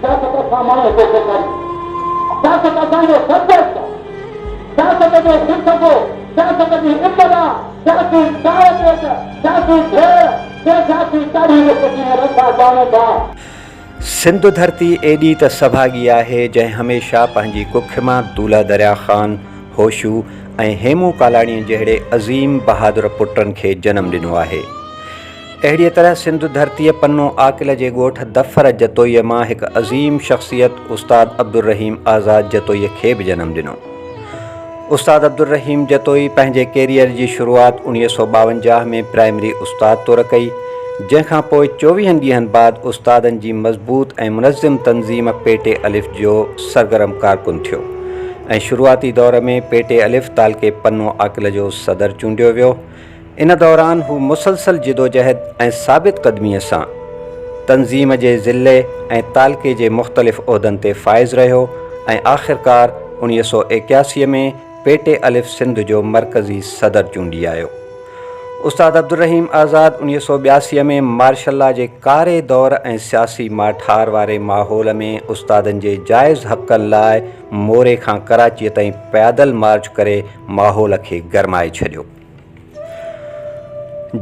سياست اسان ماڻهن کي سيکاري. سياست اسان جو سبجيڪٽ آ. سياست جو فلسفو، سياست جي ابتدا، سياسي داء پيچ، سياسي گهيڙ، کي سياسي تاريخ ڪيئن رسا ڄاڻون ٿا. سنڌ ڌرتي ايڏي ته سڀاڳي آهي جنهن هميشه پنهنجي ڪک مان دولهه دريا خان، هوشو ۽ هيمون ڪالاڻيء جهڙي عظيم بهادر پٽن کي جنم ڏنو آهي. اهڙيء طرح سنڌ ڌرتيء پنو عاقل جي ڳوٺ دفر جتوئيء مان هڪ عظيم شخصيت استاد عبدالرحيم آزاد جتوئيء کي به جنم ڏنو. استاد عبدالرحيم جتوئي پنهنجي ڪيريئر جي شروعات 1952 ۾ پرائمري استاد طور ڪئي، جنهن کان پوء چوويهن ڏينهن بعد استادن جي مضبوط ۽ منظم تنظيم پي ٽي الف جو سرگرم ڪارڪن ٿيو ۽ شروعاتي دور ۾ پي ٽي الف تعلقي پنو عاقل جو صدر چونڊيو ويو. ان دوران هو مسلسل جدوجهد ۽ ثابت قدميء سان تنظيم جي ضلعي ۽ تعلقي جي مختلف عهدن تي فائز رهيو ۽ آخرڪار 1981 ۾ پي ٽي الف سنڌ جو مرڪزي صدر چونڊي آيو. استاد عبدالرحيم آزاد 1982 ۾ مارشل لا جي ڪاري دور ۽ سياسي ماٺار واري ماحول ۾ استادن جي جائز حقن لاء موري کان ڪراچيء تائين پيادل مارچ ڪري ماحول کي گرمائي ڇڏيو.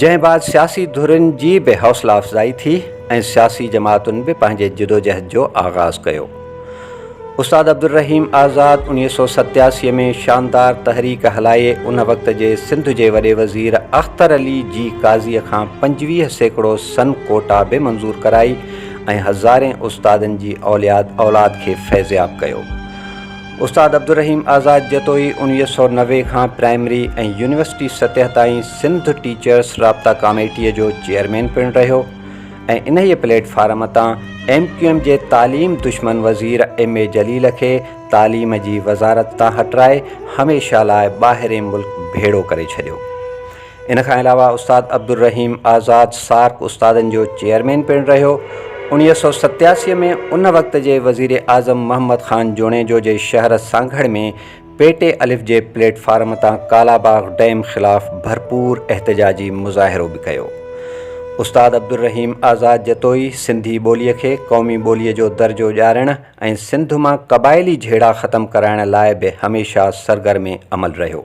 جنهن بعد سياسي ڌرين جي به حوصلا افزائي ٿي ۽ سياسي جماعتن به پنهنجي جدوجهد جو آغاز ڪيو. استاد عبدالرحيم آزاد 1987 ۾ شاندار تحريڪ هلائي ان وقت جي سنڌ جي وڏي وزير اختر علي جي قاضيء کان 25% سن ڪوٽا به منظور ڪرائي ۽ هزارين استادن جي اولياد اولاد کي فيضياب ڪيو. استاد عبدالرحيم آزاد جتوئي 1990 کان پرائمري ۽ يونيورسٽي سطح تائين سنڌ ٽيچرس رابطا ڪاميٽيء جو چيئرمين پڻ رهيو ۽ انهيء پليٽ فارم تان ايم ڪيو ايم جي تعليم دشمن وزير ايم اي جليل کي تعليم جي وزارت تان هٽرائي هميشه لاء ٻاهرين ملڪ ڀيڙو ڪري ڇڏيو. ان کان علاوه استاد عبدالرحيم آزاد سارڪ استادن جو چيئرمين پڻ رهيو. 1987 ۾ ان وقت جي وزير اعظم محمد خان جوڻيجو جي شهر سانگهڙ ۾ پي ٽي الف جي پليٽ فارم تان ڪالاباغ ڊيم خلاف ڀرپور احتجاجي مظاهرو به ڪيو. استاد عبدالرحيم آزاد جتوئي سنڌي ٻوليء کي قومي ٻوليء جو درجو ڏيارڻ ۽ سنڌ مان قبائلي جهيڙا ختم ڪرائڻ لاء به هميشه سرگرم عمل رهيو.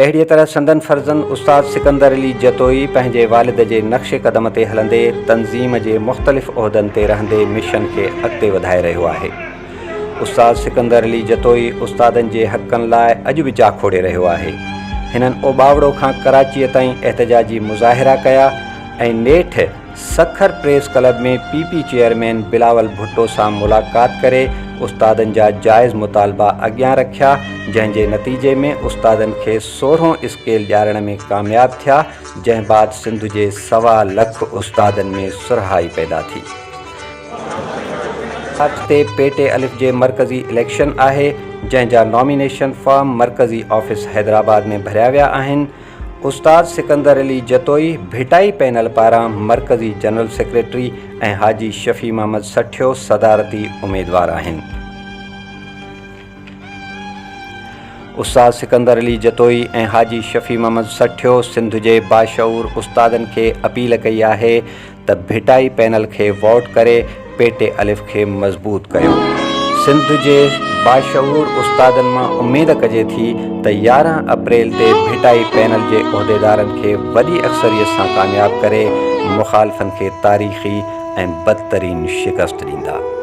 اهڙيء طرح سندن فرزند استاد سڪندر علي جتوئي پنهنجي والد جي نقش قدم تي هلندي تنظيم جي مختلف عهدن تي رهندي مشن کي اڳتي وڌائي رهيو آهي. استاد سڪندر علي جتوئي استادن جي حقن لاء اڄ به جاکوڙي رهيو آهي. هنن اوٻاوڙو کان ڪراچيء تائين احتجاجي مظاهرا ڪيا ۽ نيٺ Sukkur press club ۾ P P chairman Bilawal Bhutto سان ملاقات ڪري استادن جا جائز مطالبا اڳيان رکيا جنهن جي نتيجي ۾ استادن کي سورهون اسڪيل ڏيارڻ ۾ ڪامياب ٿيا جنهن بعد سنڌ جي سوا لک استادن ۾ سرهائي پيدا ٿي. مارچ تي پي ٽي الف جي مرڪزي اليڪشن آهي جنهن جا نامينيشن فارم مرڪزي آفيس حيدرآباد ۾ ڀريا ويا آهن. استاد سڪندر علي جتوئي ڀٽائي پينل پاران مرڪزي جنرل سيڪريٽري ۽ حاجي شفيع محمد سٺيو صدارتي اميدوار آهن. استاد سڪندر علي جتوئي ۽ حاجي شفيع محمد سٺيو سنڌ جي باشعور استادن کي اپيل ڪئي آهي ته ڀٽائي پينل کي ووٽ ڪري پي ٽي الف کي مضبوط ڪيو. سنڌ جي باشعور استادن مان اميد ڪجي ٿي ته 11 اپريل تي ڀٽائي پينل جي عهديدارن کي وڏي اڪثريت سان ڪامياب ڪري مخالفن کي تاريخي ۽ بدترين شڪست ڏيندا.